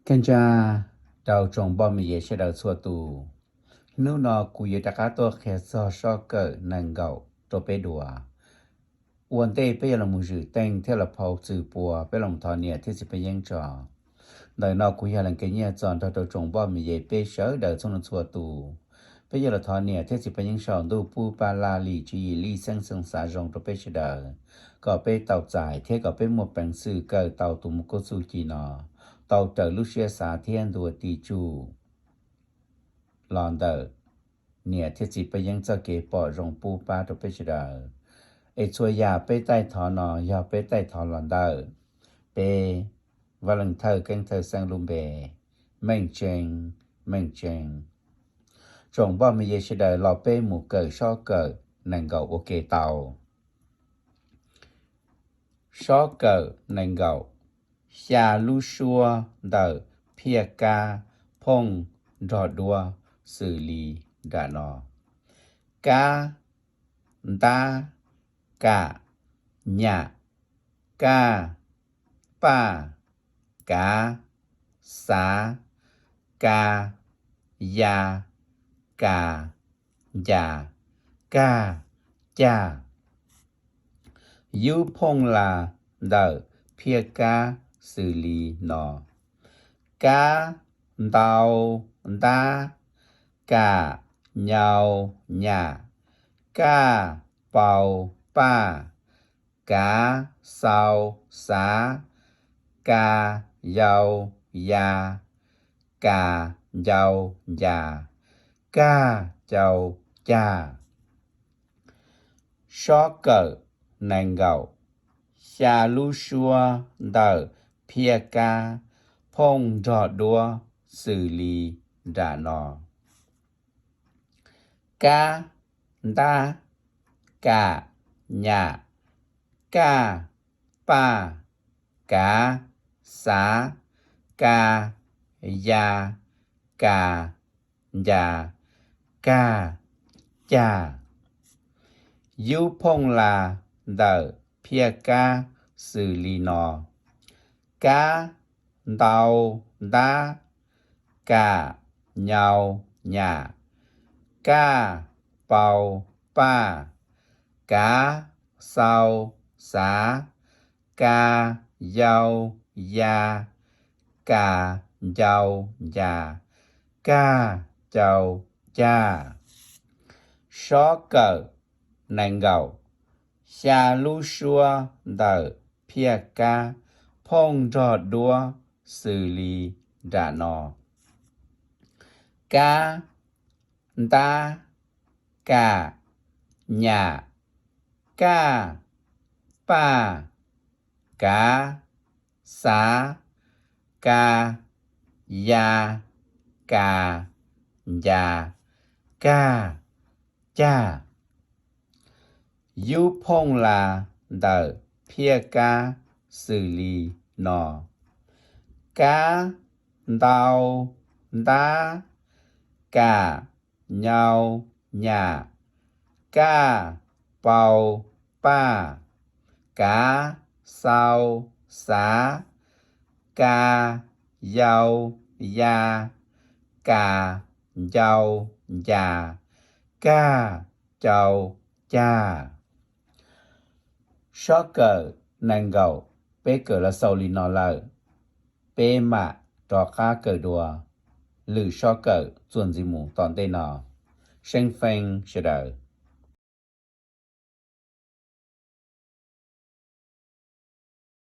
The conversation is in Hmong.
Tag nrho rau tsoom npoj me nyem sawv daws txhua tus, hnub no kuv yuav rov qab tuaj qhia txog sob kawm nees nkaum rau peb dua. Ua ntej peb yuav los mus zwm teej thiab los phau txwm pua, peb los thov niam thiab txiv paj yeeb tso. Ntawm no kuv yog Leej Kev Nyiaj Txos nrog rau tsoom npoj me nyem peb sawv daws txhua leej txhua tus, peb yuav los thov niam thiab txiv paj yeeb saum ntuj pub pab laj lim tswv yim lij xeeb xeeb xav zoo rau peb sawv daws, kom peb tau txais thiab kom peb muaj peev xwm kawm tau tus mus kub txuj ci no, tau raws lub siab xav thiab ntuas tim tsum los ntawm niam thiab txiv paj yeeb txoj kev pom zoo pub pab rau peb sawv daws. Es txhua yam peb taij thov no yog peb taij thov los ntawm peb Vaj Leej Thawj Keeb Thawj Xeeb lub npe, Meej Tseeb, Meej Tseeb. Tsoom npoj me nyem sawv daws los peb mus kawm sob kawm nees nkaum ua ke tau. Sob kawm nees nkaum, xya lub suab ntawm phiaj kab phooj nrog duab xws li nram no: kab, ntab, kam, nyam, kaj, paj, kav, xav, ka, ya, ka, ncas, kaj, caj. Yub phooj las ntawm phiaj kab xws li no: kab, ntau, ntab, kam, nyau, nyam, kaj, pau, paj, kav, xau, xav, ka, yau, ya, ka, ncau, ncas, kaj, cau, cag. Sob kawm nees nkaum, xya lub suab ntawm phiaj kab phooj nrog duab xws li nram no: kab, ntab, kam, nyam, kaj, paj, kav, xav, ka, ya, ka, ncas, kaj, cag. Yub phooj las ntawm phiaj kab xws li no: kab, ntau, ntab, kam, nyau, nyam, kaj, pau, paj, kav, xau, xav, ka, yau, ya, ka, ncau, ncas, kaj, cau, cag. Sob kawm nees nkaum, xya lub suab ntawm phiaj kab phooj nrog duab xws li nram no: kab, ntab, kam, nyam, kaj, paj, kav, xav, ka, ya, ka, ncas, kaj, cag. Yub phooj las ntawm phiaj kab xws li no: kab, ntau, ntab, kam, nyau, nyam, kaj, pau, paj, kav, xau, xav, ka, yau, ya, ka, ncau, ncas, kaj, cau, cag. Sob kawm nees nkaum peb kawm los xaus li no lawm, peb mam rov qab kawm dua lwm sob kawm txuas ntxiv mus tom ntej no. Seeb feeb sawv daws.